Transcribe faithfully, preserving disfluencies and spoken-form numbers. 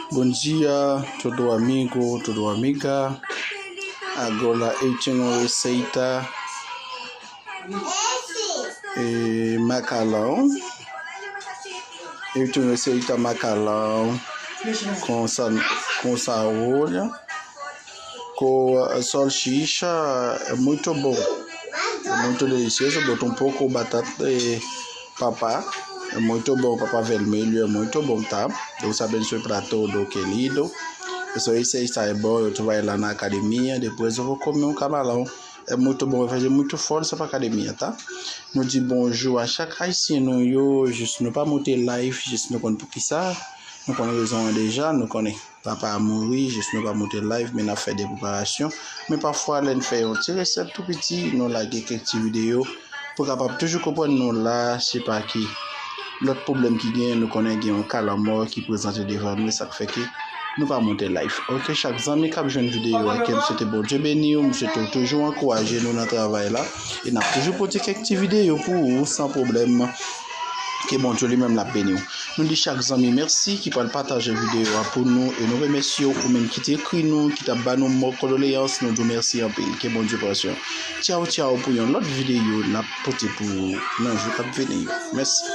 Bom dia, todo amigo, todo amiga. Agora eu tenho receita e macarrão. Eu tenho receita macarrão com sa, com saúde, com salsicha, é muito bom. É muito delicioso. Bota um pouco batata e papá. É muito bom, papá vermelho, é muito bom, tá? Deus abençoe pra todo, querido. Isso aí, se está é bom, eu tô vai lá na academia, depois eu vou comer um camarão. É muito bom, vai fazer muito força pra academia, tá? Nou di bonjou a chak ayisyen nou yo, jis nou pa monte live, jis nou konn poukisa, nou konn rezon an deja, nou konnen papa a mouri, jis nou pa monte live, men n ap fè de preparasyon. Men pafwa, lè n fè yon ti resèt tou piti, nou lage kèk ti videyo pou kapab toujou konprann nou la, se pa ki lòt pwoblèm ki genyen, nou konnen gen yon ka lanmò ki prezante devan nou, sa k fè ke nou pa monte live. Ok, chak zanmi k ap jwenn videyo a, ke m swete Bondye beni w, m swete w toujou ankouraje nou nan travay la, e n ap toujou pote kèk ti videyo pou ou san pwoblèm. Ke Bondye li menm l ap beni w. Nou di chak zanmi mèsi ki pral pataje videyo a pou nou, e nou remèsye w, ou menm ki te ekri nou, ki t ap ba nou mo kondoleyans, nou di w mèsi anpil. Ke Bondye pran swen w. Tchaw, tchaw, pou yon lòt videyo n ap pote pou ou nan jou k ap vini yo. Mèsi.